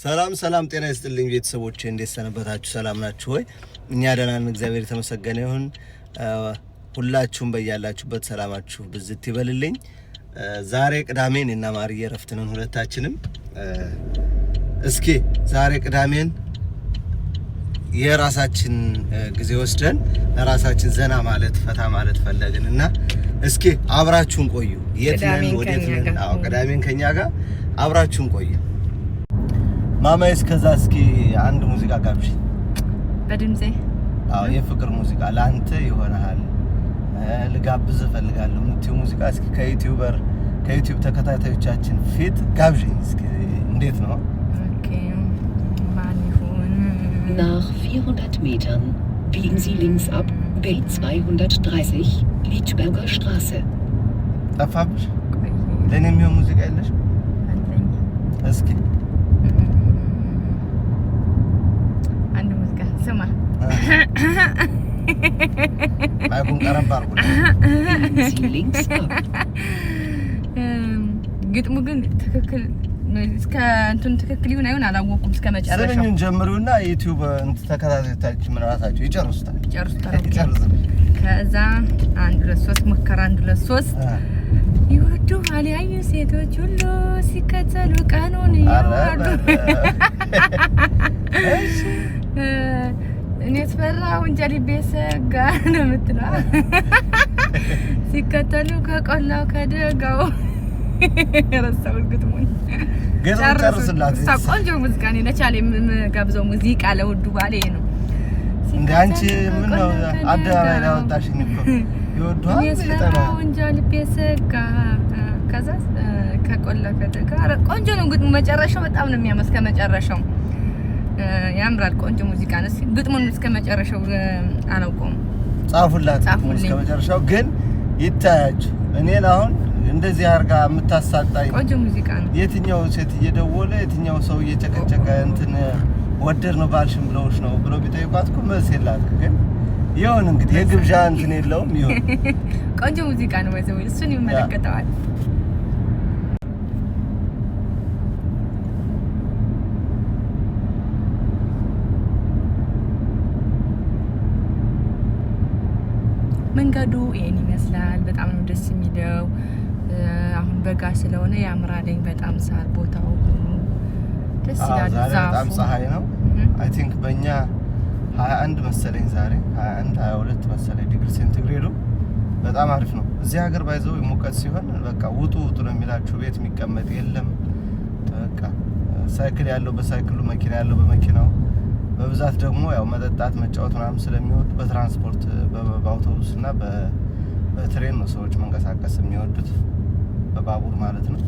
ሰላም ሰላም፣ ጤና ይስጥልኝ ቤተሰቦቼ፣ እንዴት ሰነበታችሁ? ሰላም ናችሁ ወይ? እኛ ደህና ነን፣ እግዚአብሔር የተመሰገነ ይሁን። ሁላችሁም በያላችሁበት ሰላማችሁ ብዝት ይበልልኝ። ዛሬ ቅዳሜን እኔና ማርዬ እረፍት ነን ሁለታችንም። እስኪ ዛሬ ቅዳሜን የራሳችን ጊዜ ወስደን ለራሳችን ዘና ማለት ፈታ ማለት ፈለግን እና እስኪ አብራችሁን ቆዩ። የት ነን? ወዴት ነን? አዎ፣ ቅዳሜን ከኛ ጋር አብራችሁን ቆዩ። ማማዬ፣ እስከዛ እስኪ አንድ ሙዚቃ ጋብዥኝ። በድምጼ? አዎ፣ የፍቅር ሙዚቃ፣ ለአንተ ይሆናል፣ ልጋብዝህ እፈልጋለሁ የምትይው ሙዚቃ እስኪ ከ YouTube ተከታታዮቻችን ፊት ጋብዥኝ እስኪ። እንዴት ነው? Okay፣ ማን ይሁን? Nach 400 Metern biegen Sie links ab, B230, Liedberger Straße. ጠፋብሽ? ቆይ። ለእኔ የሚሆን ሙዚቃ የለሽ? አለኝ። እስኪ። አንድ ሙዚቃ ስማ። ማይኩን ቀረብ አድርጉልኝ። Biegen Sie links ab. ግጥሙ ግን ትክክል እስከ እንትን ትክክል ይሁን አይሁን አላወኩም። እስከ መጨረሻው። ስንኙን ጀምሪውና YouTube እንትን ተከታታዮቻችን ምን ራሳቸው ይጨርሱታል። ይጨርሱታል። Okay። ይጨርሱታል። ከዛ አንድ ሁለት ሶስት ሙከራ፣ አንድ ሁለት ሶስት። ይወዱሃል ያዩ ሴቶች ሁሉ ሲከተሉ ቀኑን እያዋሉ፣ እኔ ስፈራ ወንጀል ቤሰጋ ነው የምትለው፣ ሲከተሉ ከቆላው ከደጋው። ረሳሁት ግጥሙን። ግጥሙን ጨርስላት። እሷ ቆንጆ ሙዚቃ ነው። ለቻለ የምጋብዘው ሙዚቃ ለውዱ ባሌ ነው። እንደ አንቺ ምን ነው፣ አደባባይ ላይ አወጣሽኝ እኮ። ይወዱሃል፣ ይጠላሃል። ወንጀል ቤሰጋ፣ ከዛ ከቆላ ከደጋ። ኧረ ቆንጆ ነው ግጥሙ። መጨረሻው በጣም ነው የሚያምር። እስከ መጨረሻው ያምራል። ቆንጆ ሙዚቃ ነው። እስኪ ግጥሙን እስከ መጨረሻው አላውቀውም። ጻፉላት። ጻፉልኝ። እስከ መጨረሻው ግን ይታያችሁ። እኔን አሁን እንደዚህ አድርጋ የምታሳጣኝ ቆንጆ ሙዚቃ ነው። የትኛው ሴት እየደወለ፣ የትኛው ሰው እየጨቀጨቀ እንትን ወደድ ነው ባልሽን ብለውሽ ነው ብለው ቢጠይቋት እኮ መልስ የላትም። ግን ይሁን እንግዲህ፣ የግብዣ እንትን የለውም፣ ይሁን። ቆንጆ ሙዚቃ ነው። ወይዘው እሱን ይመለከተዋል። መንገዱ ይሄን ይመስላል። በጣም ነው ደስ የሚለው። አሁን በጋ ስለሆነ ያምራለኝ በጣም፣ ሳር ቦታው ሁሉ ደስ ይላል። ዛሬ በጣም ዛፉ ፀሐይ ነው። I think በእኛ 21 መሰለኝ፣ ዛሬ 21 22 መሰለኝ ዲግሪ ሴንቲግሬዱ። በጣም አሪፍ ነው። እዚህ ሀገር by the way ሙቀት ሲሆን በቃ ውጡ ውጡ ነው የሚላችሁ። ቤት የሚቀመጥ የለም። በቃ ሳይክል ያለው በሳይክሉ፣ መኪና ያለው በመኪናው። በብዛት ደግሞ ያው መጠጣት መጫወት ምናምን ስለሚወዱ በትራንስፖርት፣ በአውቶቡስ እና በ train ነው ሰዎች መንቀሳቀስ የሚወዱት፣ በባቡር ማለት ነው።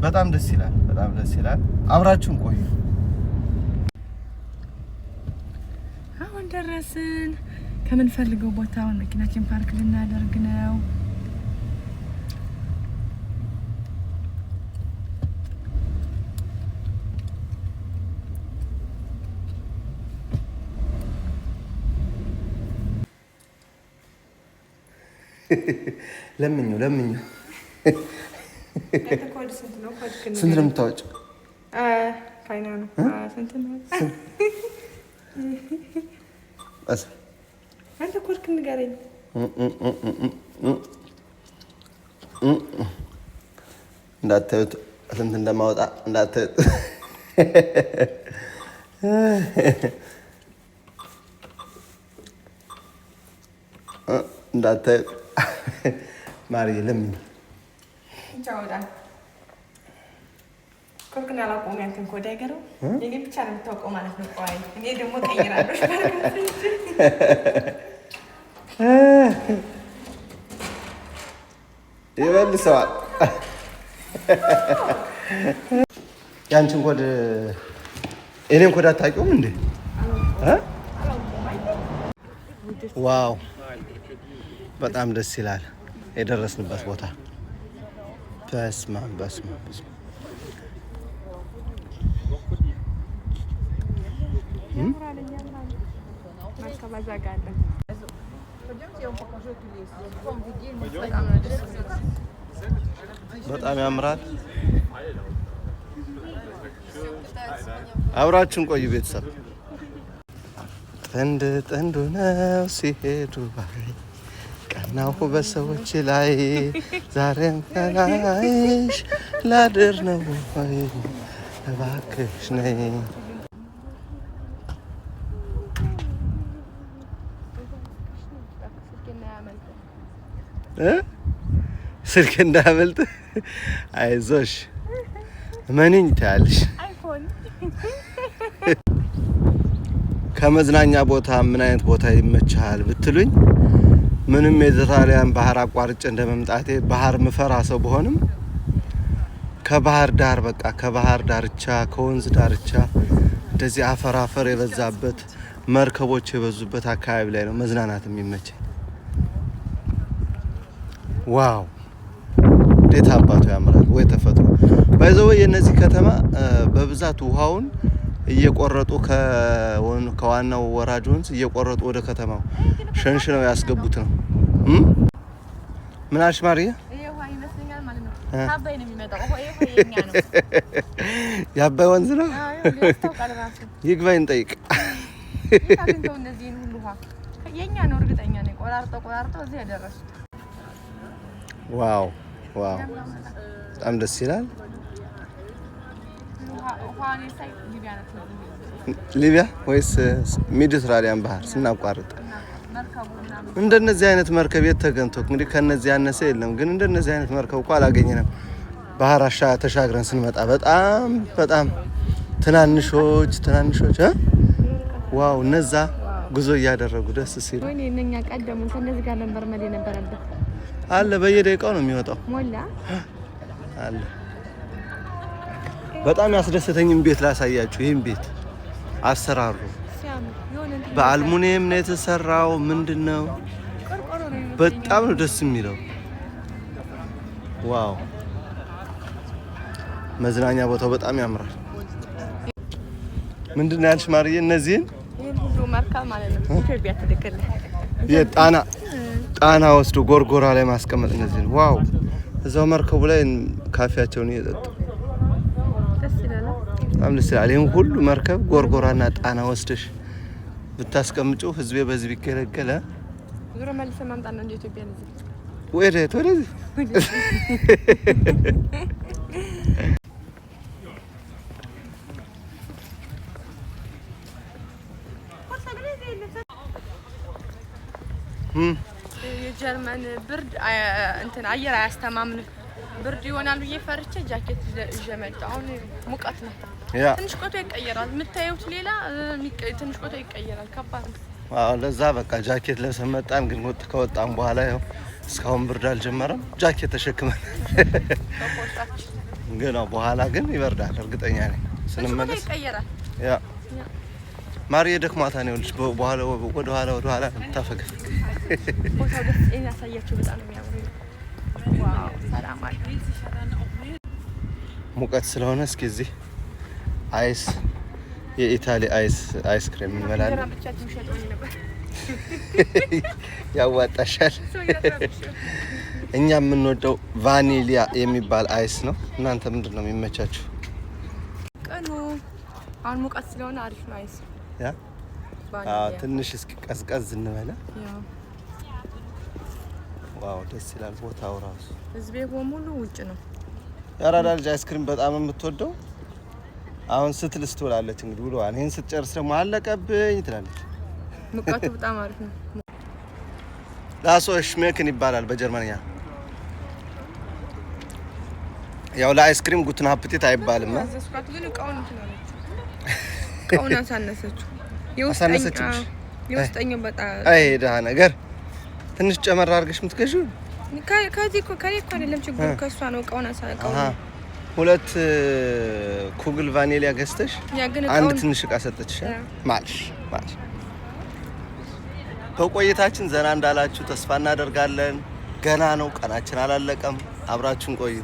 በጣም ደስ ይላል። በጣም ደስ ይላል። አብራችሁን ቆዩ። አሁን ደረስን ከምንፈልገው ቦታ። አሁን መኪናችን ፓርክ ልናደርግ ነው። ለምኙ ለምኙ። ስንት ነው የምታወጪው? ፋይና ነው። ስንት ነው? አንተ ኮድክ ንገረኝ። እንዳታዩት፣ ስንት እንደማወጣ እንዳታዩት። እንዳታዩት። ማርዬ፣ ለምኝ። ኮድክን አላውቀውም። ያንተን ኮድ አይገርም። የኔ ብቻ ነው የምታውቀው ማለት ነው። ቆይ እኔ ደግሞ ቀይራለሁ። ይመልሰዋል። ያንቺን ኮድ፣ የኔን ኮድ አታውቂውም እንዴ? እ? Wow፣ በጣም ደስ ይላል የደረስንበት ቦታ። በስመ አብ፣ በስመ አብ፣ በስመ አብ። መርከብ አዛጋለን። በጣም ያምራል። አብራችሁን ቆዩ ቤተሰብ። ጥንድ ጥንዱ ነው ሲሄዱ ባይ፣ ቀናሁ በሰዎች ላይ፣ ዛሬም ከላይሽ ላድር ነው ወይ፣ እባክሽ ነይ። እ ስልክ እንዳያመልጥ፣ አይዞሽ እመኒኝ ትያለሽ። iPhone። ከመዝናኛ ቦታ ምን አይነት ቦታ ይመችሃል ብትሉኝ፣ ምንም ሜዲትራኒያን ባህር አቋርጬ እንደ መምጣቴ ባህር ምፈራ ሰው ብሆንም ከባህር ዳር በቃ ከባህር ዳርቻ፣ ከወንዝ ዳርቻ፣ እንደዚህ አፈር አፈር የበዛበት፣ መርከቦች የበዙበት አካባቢ ላይ ነው መዝናናት የሚመቸኝ። Wow፣ እንዴት አባቱ ያምራል! ወይ ተፈጥሮ! By the way የእነዚህ ከተማ በብዛት ውሃውን እየቆረጡ ከዋናው ወራጅ ወንዝ እየቆረጡ ወደ ከተማው ሸንሽነው ያስገቡት ነው። ምን አልሽ ማርዬ? ይሄ ውሃ ይመስለኛል ማለት ነው። ከአባይ ነው የሚመጣው። ውሃ ይሄ ውሃ የኛ ነው። የአባይ ወንዝ ነው። አዎ፣ ይኸውልህ ያስታውቃል ራሱ። ይግባኝ እንጠይቅ። የት አግኝተው እነዚህን ሁሉ ውሃ? የኛ ነው፣ እርግጠኛ ነኝ። ቆራርጠው ቆራርጠው እዚህ ያደረሱት። Wow፣ በጣም ደስ ይላል። ውሃ እኔ ሳይ ሊቢያ ናት ነው። ሊቢያ ወይስ ሜዲትራኒያን ባህር ስናቋርጥ መርከቡ ምናምን። እንደነዚህ አይነት መርከብ የት ተገኝቶ? እንግዲህ ከነዚህ ያነሰ የለም፣ ግን እንደነዚህ አይነት መርከብ እኮ አላገኘንም። ባህር አሻ ተሻግረን ስንመጣ በጣም በጣም ትናንሾች ትናንሾች እ wow፣ እነዛ ጉዞ እያደረጉ ደስ ሲሉ። ወይኔ፣ እነኛ ቀደሙን። ከእነዚህ ጋር ነበር መሄድ የነበረበት። አለ፣ በየደቂቃው ነው የሚወጣው። ሞላ። አለ። በጣም ያስደሰተኝም ቤት ላሳያችሁ። ይህም ቤት አሰራሩ ሲያምር የሆነ እንትን በአልሙኒየም ነው የተሰራው። ምንድን ነው? ቆርቆሮ ነው የሚመስለኝ። በጣም ነው ደስ የሚለው። Wow፣ መዝናኛ ቦታው በጣም ያምራል። ምንድን ነው ያልሽ ማርዬ? እነዚህን ይህን ሁሉ መርከብ ማለት ነው ኢትዮጵያ ትልክልህ። የጣና ጣና ወስዶ ጎርጎራ ላይ ማስቀመጥ እነዚህን። Wow፣ እዛው መርከቡ ላይ ካፌያቸውን እየጠጡ። ደስ ይላል። በጣም ደስ ይላል። ይህን ሁሉ መርከብ ጎርጎራና ጣና ወስደሽ ብታስቀምጪው ህዝቤ በዚህ ቢገለገለ። ዞሮ መልሰን ማምጣት ነው እንጂ ኢትዮጵያ እዚህ። ወዴት? ወደዚህ። የጀርመን ብርድ እንትን አየር አያስተማምንም። ብርድ ይሆናል ብዬ ፈርቼ ጃኬት ይዤ መጣሁ። አሁን ሙቀት ነው። ትንሽ ቆይቶ ይቀየራል። የምታዩት ሌላ ትንሽ ቆይቶ ይቀየራል። ከባድ ነው። አዎ፣ ለዛ በቃ ጃኬት ለብሰን መጣን። ግን ከወጣን በኋላ ይኸው እስካሁን ብርድ አልጀመረም። ጃኬት ተሸክመን በፖርሳችን ግን አዎ፣ በኋላ ግን ይበርዳል፣ እርግጠኛ ነኝ ትንሽ ቆይቶ ስንመለስ። ይቀየራል። Yeah፣ ማርዬ ደክሟታ ነው። ይኸውልሽ በኋላ ወደ ኋላ ወደ ኋላ ነው የምታፈገፍግ። ቦታው ደስ ይላል። ያሳያቸው በጣም ነው የሚያምሩ። Wow፣ ሰላም አለ። ሙቀት ስለሆነ እስኪ እዚህ Eis፣ የኢታሊ Eis፣ ice cream እንበላለን። እንጀራ ብቻችን ሸጠውኝ ነበር። ያዋጣሻል። ሰው እያስረብሽ። እኛ የምንወደው ቫኒሊያ የሚባል Eis ነው። እናንተ ምንድን ነው የሚመቻችሁ? ቀኑ አሁን ሙቀት ስለሆነ አሪፍ ነው Eis። Yeah፣ አዎ፣ ትንሽ እስኪ ቀዝቀዝ እንበለ። Wow፣ ደስ ይላል ቦታው ራሱ። ህዝቤ በሙሉ ውጭ ነው። የአራዳ ልጅ ice cream በጣም የምትወደው አሁን ስትልስ ትውላለች። እንግዲህ ውለዋል። ይህን ስትጨርስ ደግሞ አለቀብኝ ትላለች። ሙቀቱ በጣም አሪፍ ነው። Lasst euch schmecken ይባላል በጀርመንኛ። ያው ለ ice cream guten Appetit አይባልም። አዘዝኳት ግን እቃውን እንትን አለችው። እቃውን አሳነሰችው። አሳነሰችብሽ? የውስጠኛው በጣም። አይ ደሃ ነገር፣ ትንሽ ጨመር አድርገሽ የምትገዢው። ከዚህ እኮ ከኔ እኮ አይደለም ችግሩ፣ ከእሷ ነው። እቃውን እቃውን ሁለት Kugel ቫኒሊያ ገዝተሽ ያ ግን አንድ እቃውን ትንሽ እቃ ሰጠችሽ። Yeah። ማልሽ ማልሽ። በቆይታችን ዘና እንዳላችሁ ተስፋ እናደርጋለን። ገና ነው፣ ቀናችን አላለቀም። አብራችሁን ቆዩ።